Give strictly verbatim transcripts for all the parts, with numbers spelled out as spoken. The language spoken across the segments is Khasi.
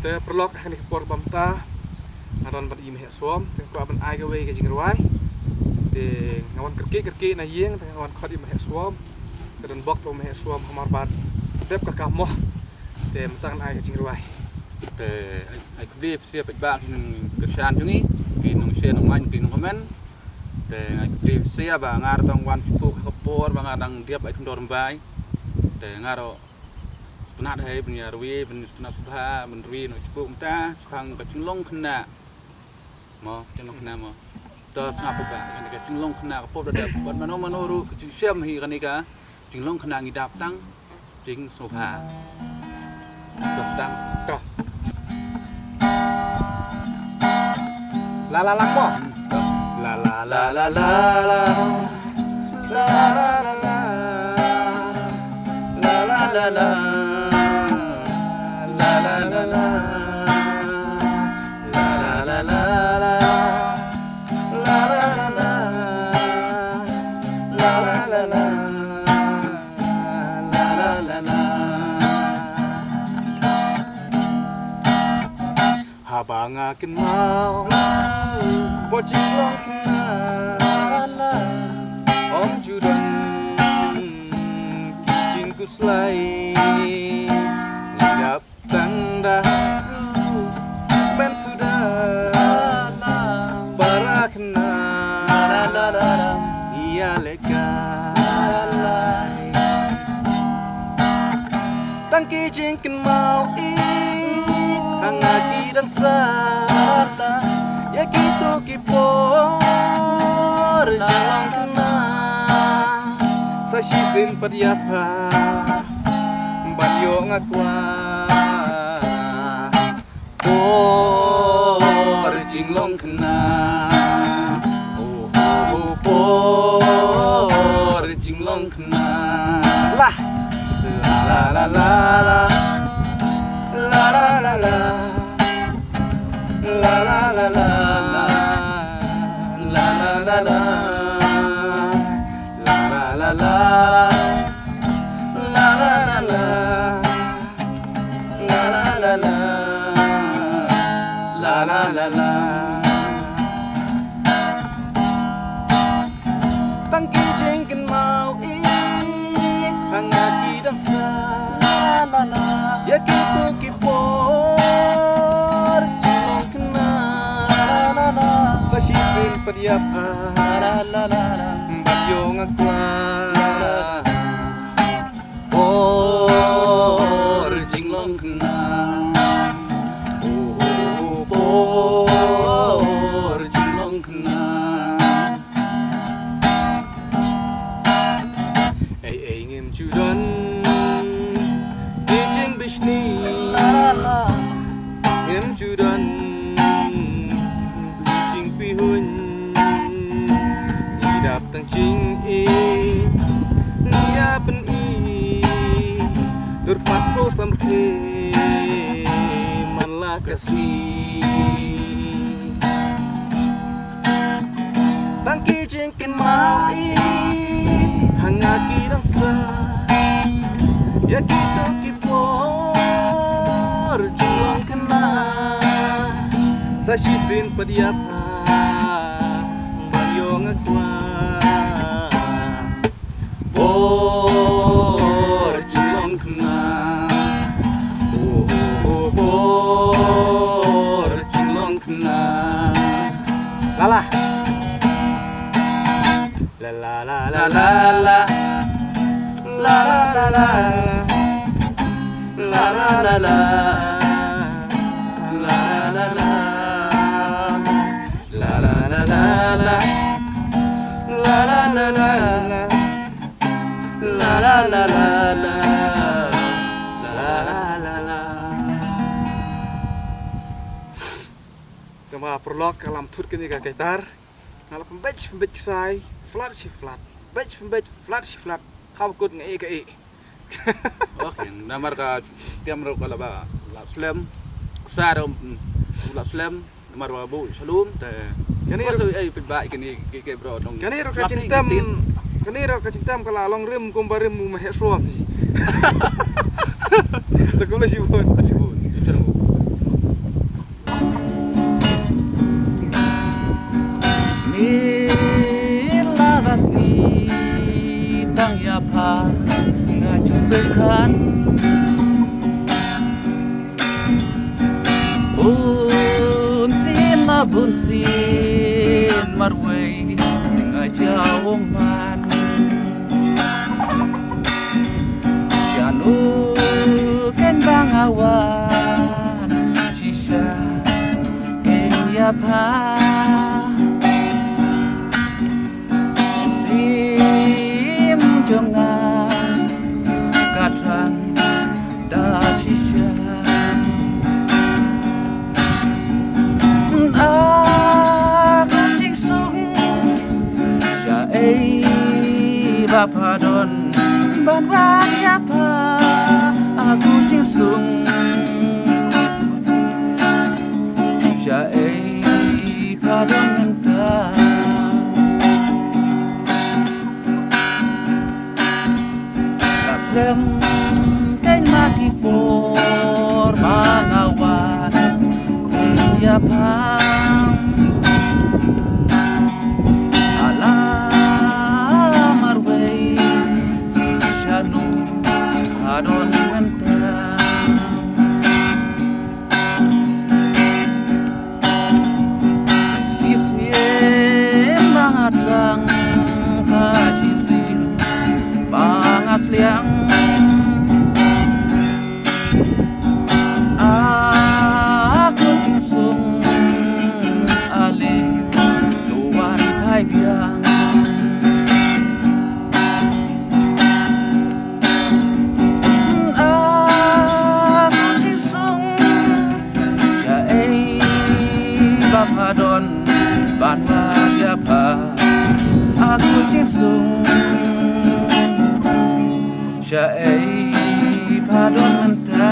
Te paralok, ha kane ka por ba mynta nga don bad i Maheh Suom, te nga kwah ban ai kawei ka jingrwai. Te nga wan kyrkieh kyrkieh na ïing, te nga wan khot i Maheh Suom. Te don bok ba Maheh Suom hamar bad dep ka kam moh. Te mynta ngan ai ka jingrwai. Te ai, ai khublei phi sha paidbah ki nongkyrshan jong ngi, ki nongshare nongman, ki nongcomment. Te ai khublei phi sha ba nga ruh tang wan shu puk ha ka por ba nga dang dep ai khyndor mbai. Te nga ruh sngewtynnat hi ban ïa rwai, ban sngewtynnat sngewbha ban rwai noh shu puk mynta shaphang ka jinglong khynnah. Mo, jinglong khynnah mo. To sngap ba kane ka jinglong khynnah ka pop da dep bad mano mano ruh ka jingshem hi kane ka jinglong khynnah ngi dap tang jingsngewbha. To sdang. To. La la la mo. La la la la la. La la la la la. La la la la. La la la la. La la la la la. La la la la. La la la la. La la la la. Haba nga kynmaw, bad jinglong khynnah, ym ju don ki jingkhuslai. Ngi dap tang da men suda para khynnah ïa lehkai. Tang ki jingkynmaw ïeit ha nga ki dang sah ïa kito ki por jinglong khynnah. Sa shisien pat ïa pha ban ïoh nga kwah. Por jinglong khynnah. Oh, oh, oh, por jinglong khynnah. La. La, la, la, la, la. La, la, la, la, la. La, la, la, la, la. La, la, la, la. La, la, la, la. La, la, la, la. La, la, la, la. La, la, la, la. Tang ki jingkynmaw ïeit ha nga ki dang sah. La, la, la. Ïa kito ki por jinglong khynnah. La, la, la. Sa shisien pat ïa pha. La, la, la, la. Ban ïoh nga kwah. Por jinglong khynnah. Oh, oh, oh, por jinglong khynnah. Ei, ei, ngim ju don ki jingbishni. La, la. Ngim ju don ki jingpyrshah. Ngi dap tang jingïeit, ngi ïa pyni. Dur pat ko samrkhie man la ka sngi. Tang ki jingkynmaw ïeit ha nga ki dang sah. Ïa kito ki por jinglong khynnah. Sa shisien pat ïa pha ban ïoh nga kwah. Por jinglong khynnah. Oh, oh, oh, por jinglong khynnah. La la. La la la la la la. La la la la. La la la la. La la la la la. La la la la la. La la la la la. La la la la la. La la la la la. Te ma paralok, ka lam thut kane ka guitar. Nga la pynbeit pynbeit ksai, flat shi flat. Beit pynbeit, flat shi flat. Haba kut nga ïeh ka ïeh. Okay, namar ka tiam ruh ka la ba la slem. Sa ruh, mm, la slem. Namar ba bu shalom te. Kane ruh, ai pynbeit kane ki, ki bro dong. Kane ruh ka jingtem. Kane ruh ka jingtem ka la long rim kumba rim u Maheh Suom. Te khublei shibun. Shibun. Kan bun sien la bun sien marwei nga jaw man. Shano ken ba nga wan shisha ken ïa pha. Sim jong nga ka tang da shisha. A ka jingsuk sha ei ba pha don ban wan ïa pha. A ka jingsuk sha ei pha don mynta. Nga slem kein ma ki por ba nga wan ïa pha. Ala marwei shano pha don mynta. Shisien ba nga tang, sa shisien ba nga sliang. A ka jingsuk ale to wan kai biang. A ka jingsuk sha ei ba pha don ban wan ïa pha. A ka jingsuk sha ei pha don mynta.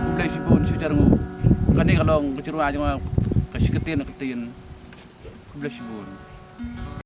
Khublei shibun sha jar ngu. Kane ka long ka jingrwai jong nga ka shi ktien ktien. Khublei shibun.